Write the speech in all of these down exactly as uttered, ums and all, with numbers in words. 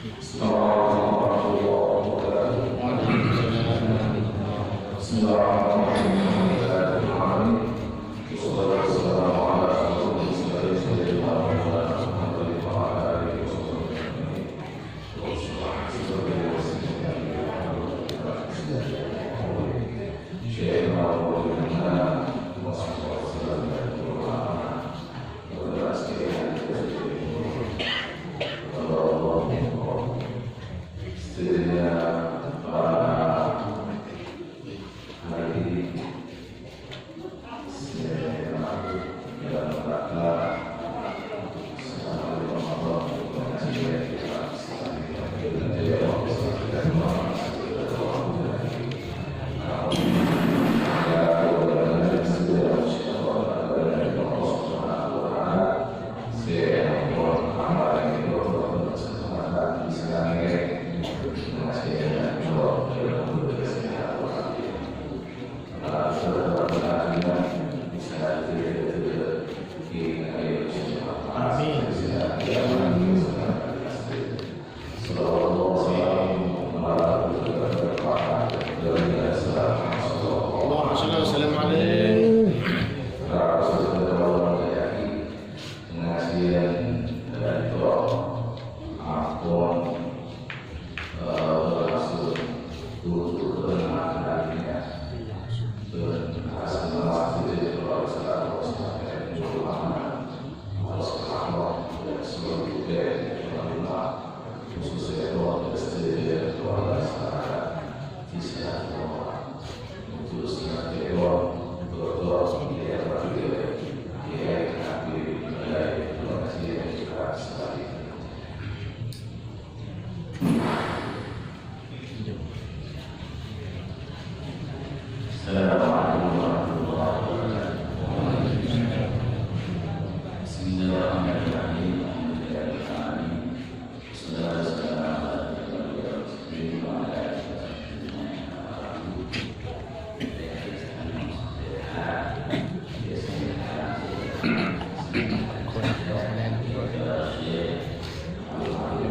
السلام عليكم ورحمة الله وبركاته. بسم الله الرحمن الرحيم. الحمد لله رب العالمين. والصلاة والسلام على أشرف المرسلين سيدنا ومولانا محمد وعلى آله وصحبه أجمعين. اللهم صل وسلم عليه. Pengajian dari Tok Ampon, eh, berlangsung untuk ketenangan harinya. Dan atas nama Masjid Al-Islam, khususnya keluarga, khususnya keluarga besar, di sana, khususnya keluarga, keluarga, السلام عليكم ورحمة الله وبركاته. بسم الله الرحمن الرحيم. الحمد لله رب العالمين. والصلاة والسلام على أشرف الأنبياء والمرسلين وعلى آله وصحبه أجمعين. أما بعد.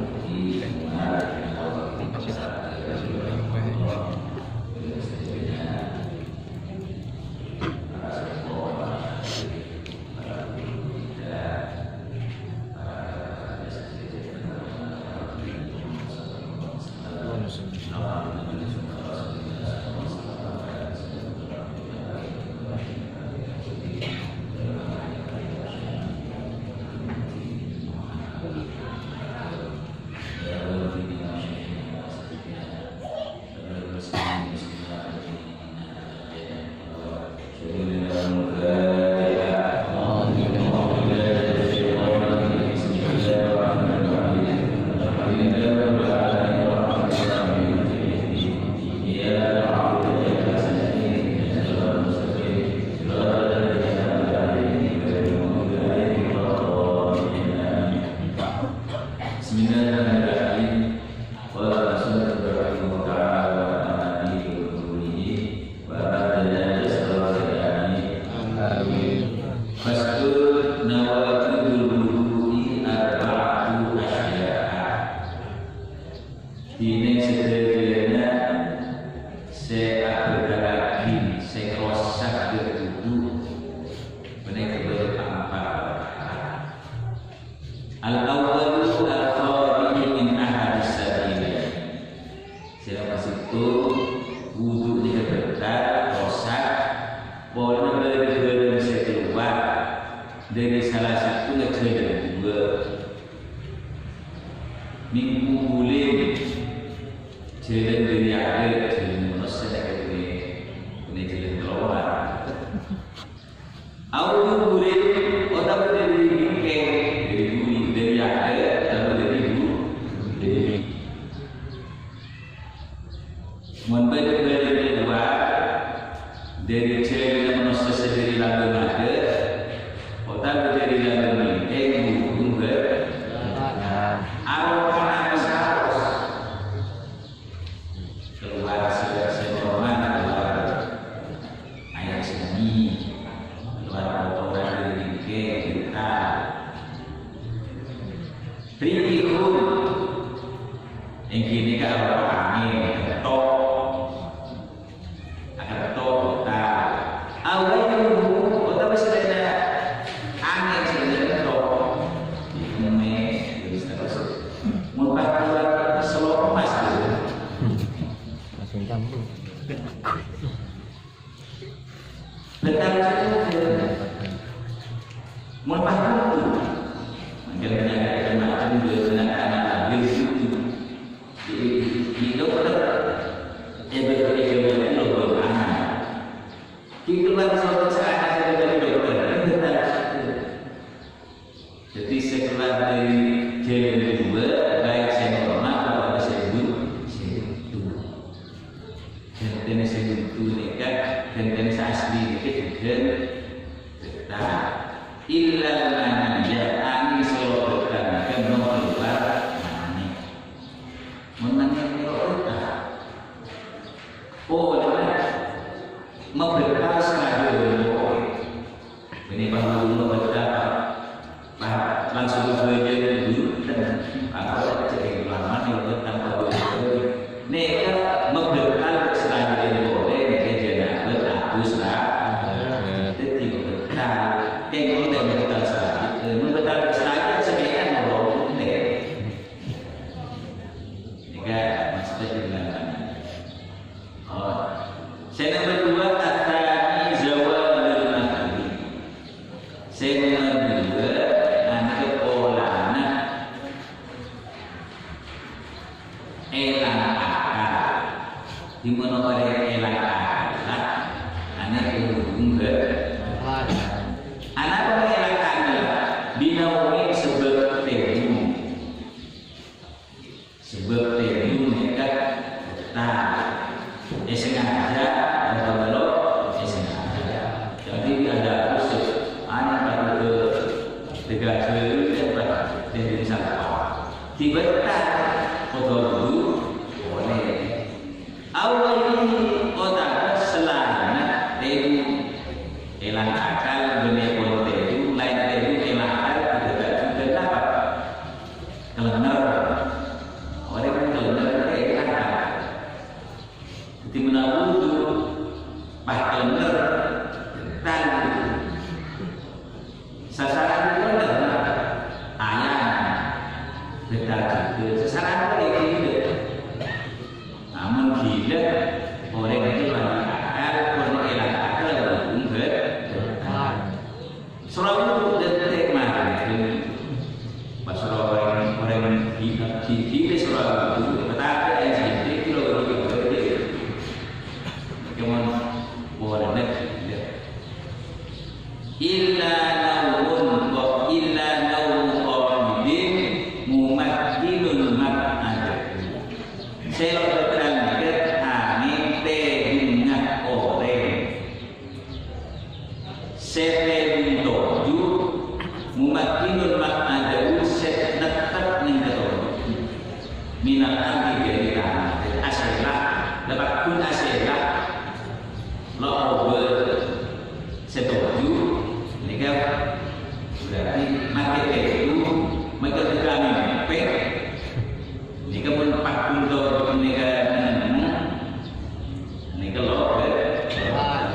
بسم الله الرحمن الرحيم. قال المصنف رحمه الله تعالى ونفعنا به بعلومه وأمدنا بأسراره آمين. آمين. فصل: نواقض الوضوء أربعة أشياء. Dhinèng sadhâjâna sè abhâthalaghi sè rosak dhâ' wudu, panèka bâdâ empa' parkara. Al-awwalu al-khariju min ahadis sabilaini. Sè nomer sèttong, wudu nèka bhâthal, rosak, polana bâdâ bhârâng sè kalowar dhâri sala sèttongnga jhâlân duwâ'. Min qubulin, jhâlân dhâri adâ', jhâlân manossa nèka dhâri, dhâri jhâlân kalowar. Au duburin, otabâ dhâri bingkèng, dhâri budi, dhâri adâ', otabâ dhâri bu-, dhâri. Mon bâdâ bhârâng kalowar dhâri jhâlânna manossa sè dhâri lambâng adâ', otabâ dhâri lambâng bingkèng, ghubung bâ-, arapa saos. Kalowar sè Èngghi nèka aropa angèn, akènto. Akènto, ta. Aw ghairuhu, otabâ salaènna angèn, salaènna akènto. Èmè, terus, terus. Mon pas keluar, selop emas, gitu. Langsung campur. Bhâtal sè bhudhâ. Mon pas bhudhâ. Mangkèn panyakèt macem-macem, bhâdhân anak-anak lahir bhudhâ. Di, di, di dokter, eh, dokter, eh, dokter, dokter, anak. Di keluar suatu saat, saya dari dokter, bhâtal sè bhudhâ. Dhâddhi, sè keluar dâri jhâlân duwâ', baik sè normal otabâ sè bu-, sè buntu. Ghântèna sè buntu nèka, ghântèna sè asli nèka jhughân bhâtal. Illal maniyya, angèn sè lo' bhâtal nèka mon keluar manè. Mon manè lo' bhâtal. Oh, bener. Mabhâtal sadhâjâ. Bânnè pangghun mabhâtal, Pak. Pak, langsung ka bhâjâna dulu, ten. Apa cè' lama nih, tanpa bhâjâ. Nèka mabhâtal sadhâjâ polè, nèka janabah abhus, Pak. Dhâddhi mabhâtal. Kèng polè mabhâtal sadhâjâ. Mabhâtal sadhâjâ, sampeyan ngolok, tè. Nèka maksudnya gimana? Oh. Sè nomer duwâ', atsani zawalul mahdi. Sè nomer duwâ', anu polana èlang akal. Dimana orèng èlang akal, anu urung ber-, anapa èlang akal? Binaumin sebab tèdung. Sebab tèdung nèka bhâtal. Èsengaja, atau belum èsengaja. Jadi ada khusus, ana' pada ke tegak dulu dan pada tèdung sampah. Dibhâtal, kodhu wudu, boleh. Aw ghairihi, otabâ salaènna tèdung. Èlang akal, bânnè pon tèdung, laèn tèdung, èlang akal, tidak juga dapat. Kalènger. Orèng kalènger, èlang akal. Dhâddhi manabi wudu, pas kalènger, bhâtal. Sasaran itu adalah ayam. Bhâtal juga. Sasaran itu ya gila. Namun gila, orèng itu lagi akal, pon èlang akal, belum bhâtal. Soro wudu dâteng marèn. Pas soro orèng, orèng gila, gila soro wudu, petaka yang sedikit kilo wudu. Cuman, boleh gila. Illa naumun qa-, illa naumu qa'idin mumakkinun maq'adahu. Sè lo' bhâtal nèka angèn tèdungnga orèng. Sè tèdung toju', mumakkinun maq'adahu, sè tettep neng katoju'. Minal ardi, dâri tana. Dâddhi asèla, la paggun asèla. Lo' obâ sè toju', nèka berarti makè tèdung, makè tèdung amèmpè. Nèka pon paggun toju' nèka, nèka lo',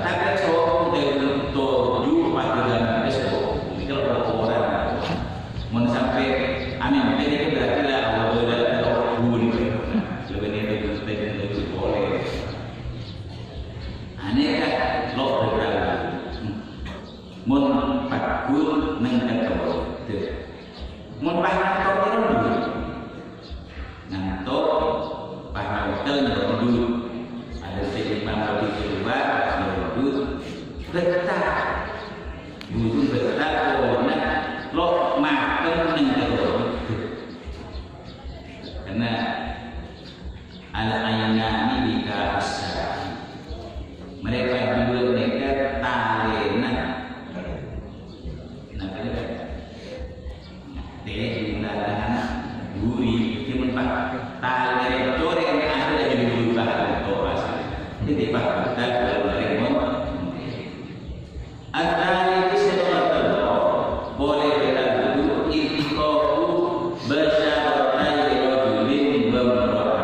tapè sopon tèdung toju' paggun amèmpè sopon. Nèka lo' orèng. Mon sampè' amèmpè nèka berarti la obâ la toju' nèka. Lebbi nèka tèdung toju' polè. Anèka lo' bhâtal. Mon paggun neng katoju'. Mon pas ngantok nyerondu. Ngantok, pas ngantok nyerondu. Ada sè imam lagi keluar, nyerondu. Bhâtal. Wudu bhâtal, polana lo' matem neng katoju'. Karena al-ainani wika'us syar'i. Mereka dua nèka talèna. Napa ya? Tèdung talèna buri, cuman pas talè corèng ada lagi berubah atau pas. Jadi pas kita kalau mereka Adzaliku sè nomer tello', polè bhâtal wudu, iltiqa'u basyaratai rajulin wa imra'ah.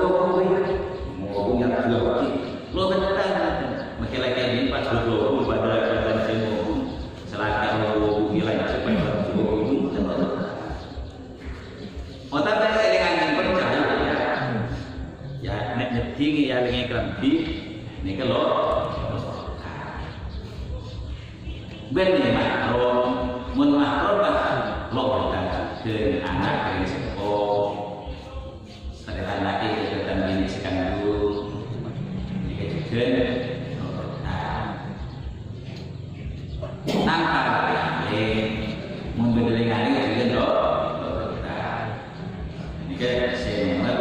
Ngobung ya, dua wajib. Lo betul. Makin lagi ini pas dua puluh, pada, pada saya ngobung. Selaka ngobung, nilai cepat, ngobung, betul. Otak saya dengan yang percaya, ya. Ya, nek nyedding ya, dengan kerambi. Ini kalau ben mahram, mun mahram, pas lo bertanya ke anak, ke sepuh. Sakèng lakè, sakèng binè' sè kandhung. Nèka jhughân lo bertah. Tanpa ngalè, mon bhender ngalè jhughân lo bertah. Nèka sè nomer.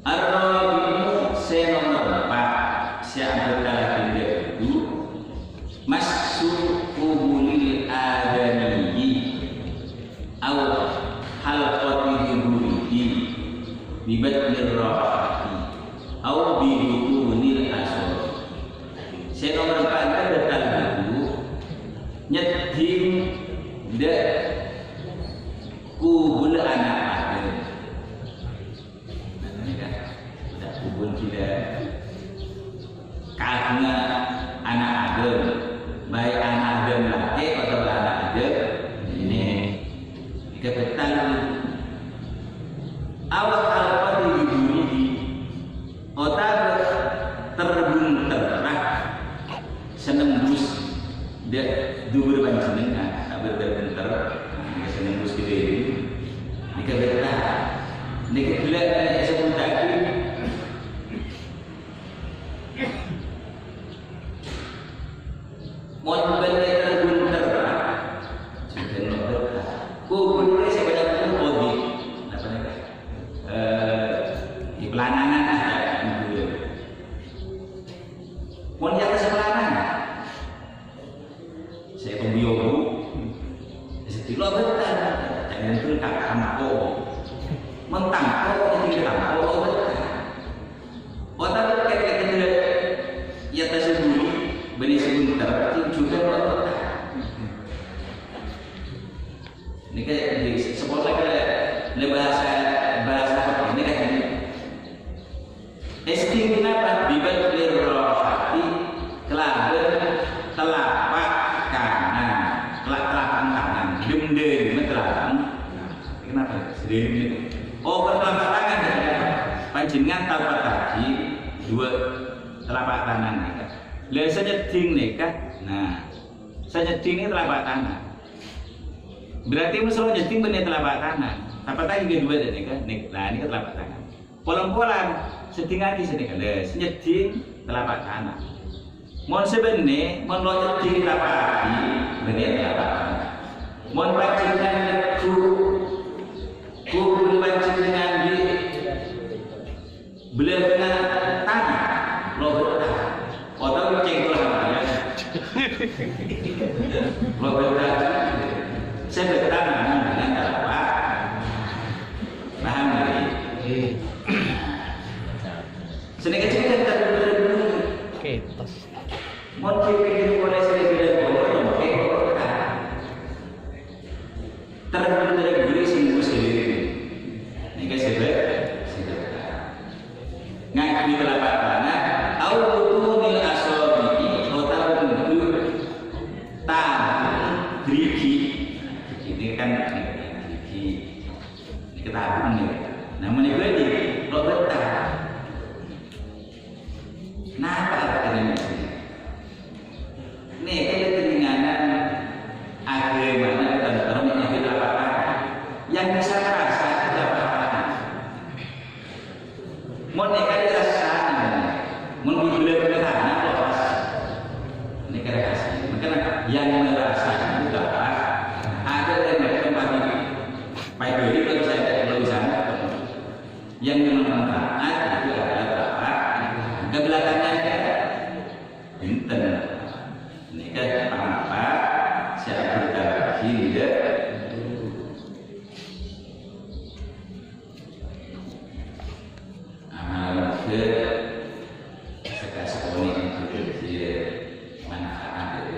Ar-rabi'u sè nomer empa', sè abhâkal abhindhâ bhâdhu, massu qubulil adamiyyi, aw halqati duburihi, bi batnir rahati, aw bi butunil asabi'. Sè nomer empa' nèka bhâkal bhâdhu, nyeddhing dâ' kubul ana' Adam. Nèka, dâ' kubul gila. Kagungan ana' Adam, baik ana' Adam lakè' otabâ ana' Adam binè'. Nèka bhâkal bhâdhu. Aw halqati duburihi, otabâ ter-bhunterra sè nembus dâ' dubur panjhennengngan, ta' bhâr ter-bhunter, sè nembus ka dâlem. Nèka bertah. Nèka ghellâ' èsebbhuttaghi. Mon bânnè ter-bhunterra, jhughân lo bertah. Kubulè sè bânnya' podi. Napa nèka? Eh, di pelananan ada kubulè. Mon è attas pelananan, sè tombu-yombu, sè tilo bertah. Jangan itu tak tampo. Mon tampo, itu tampo lo bertah. Otabâ kèkè kendala, è attas buri, bânnè sè bhunter, jhughân lo bertah. Nèka di sekolah kala le bahasa, bahasa apa? Nèka ini. Esting kenapa? Bi batnir rahati, kalabân telapak kanan, tela-, telapak tangan, dendel, telapak. Kenapa? Sedih gitu. Oh, telapak tangan, ya. Panjhennengngan telapak kaki, dua telapak tangan, ya. Lah, sè nyeddhing nèka, nah, sè nyeddhing nèka telapak tangan. Berarti mon soro nyeddhing bânnè telapak tangan. Telapak tangan kedua dâ' nèka, nèk-, nah, nèka telapak tangan. Polan-polan, seddhingngaghi sè nèka. Lah, sè nyeddhing telapak tangan. Mon sè bânnè, mon lo nyeddhing telapak kaki, bânnè telapak tangan. Mon panjhennengngan neggu', kubul panjhennengngan di Bâlâkèngnga tangan, lo bertah. Otabâ cèngkol sampèyan. Lo bertah. Sè bertah namung dengan telapak. Paham, ya? Iya. Sè nèka jhughân kan ter-, ter-, Oke, tos. Mon dipikir polè sè bilang polè, lo bertah. Ter-, ter-, sungguh sendiri. Nèka sebab, sebab. Ngangghuy telapak tangan, au butunil asabi'i, otabâ ngangghuy tangan gerigi. Ini kan gerigi. Ini ketahuan nih. Namanya gerigi, lo bertah. Napa artèna ini? Nèka kèngèngan aghâmana tentrem nèka telapak tangan. Yang bisa terasa itu telapak tangan. Mon nèka dirasa, mon dibelek ke tangan, lepas. Nèka rahasia. Makanya yang merasa itu telapak. Ada yang tempat ini. Baik, jadi kalau bisa, kalau bisa. Yang bermanfaat itu adalah telapak. Ke belakangnya. Enten. Nèka pangapa sè abhâkal abhindhâ? Amal moghâ saka-sakonè' èngghi manfaat dâri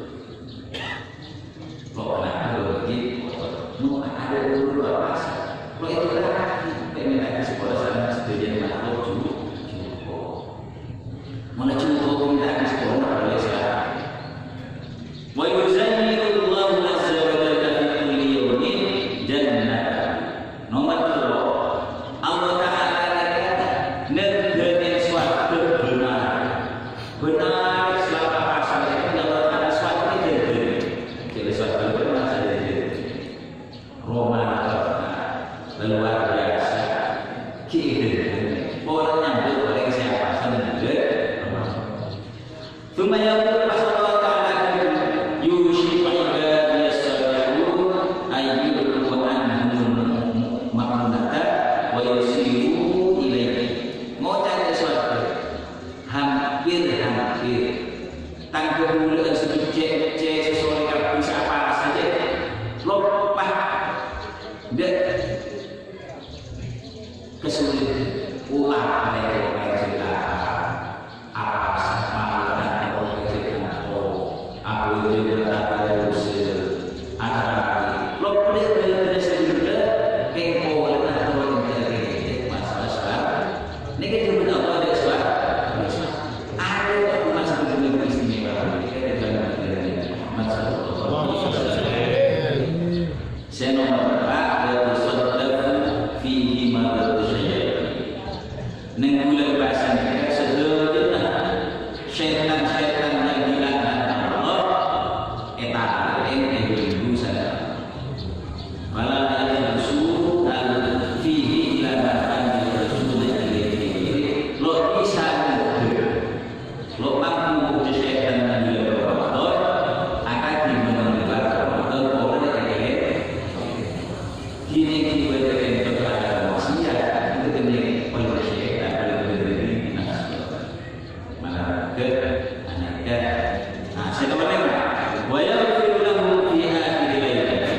Kok kenapa begitu? Mau ada dulu apa sih? Kok itu lagi? Pengen lagi sekolah sana sebagian makhluk juga. Mau lagi sekolah boleh siapa? Wa yuzayyinullahu azza wa jalla fi kulli yawmin jannatan. Nomor tello, Allah Ta'ala nèka nèndhâni swarghâ bhender. Bhender selama pasal itu Allah Ta'ala swarghâ nèndhâni. Jadi swarghâ bhender saja jadi. Romantis, luar biasa. Gitu. Orang nyambut orang siapa seneng. ثم يقول, pas Allah Ta'ala, يوشك عبادي الصالحون أن يذهب عنهم المؤونة ويسيروا إليّ. Ngoca' sesuatu. Hampir-hampir. Tang kabulâ'ân sè beccè'-beccè', sè soleh kabbhi, sè apa saja. Loppa. Ndak. Kesulitan. Ulah rèng-rèng sè apa? Apa sè malu kan Allah jadikan Allah? Apa jadikan Allah Yusuf? Atau loppa. Masalah. Nèka jâwâbhân apa, ada sebab? Ada sebab. Ada sebab. Ada sebab. Ada sebab. Sè nomor empat, wa tusaddafu fihi maraddu syayatin. Neng bulân pasa nèka sadhâjâna sètan-sètan yang dilaknat Allah ètarèk èbelenggu sareng Allah. Fala yakhlusu fihi illa ma kana yakhlusu min ilaihi. Lo' bisa ngodâ. Lo' mampu ngodâ sètan nang bulân Ramadan, akadhi mènangka Ramadan, orèng èkèlè. Kini kita berkata kepada manusia, itu kena oleh sètan, oleh diri. Malah ke, aneka. Nah, sè nomor lima. Wa yaghfiru lahu fi akhiri lailati.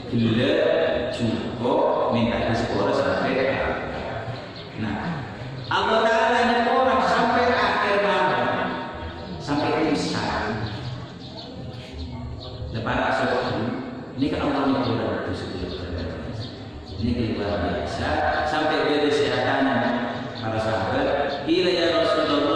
Ghellâ' jhuko' mènta sepora sampè'. Nah, Allah Ta'ala nyepora sampè' akhir malam. Sampè' Isya. Lepas asar. Ini kan Allah nyepora itu sebelum Ini luar biasa. Sampè' bâdâ sè atanyaaghi para sahabat, "Qila ya Rasulullah,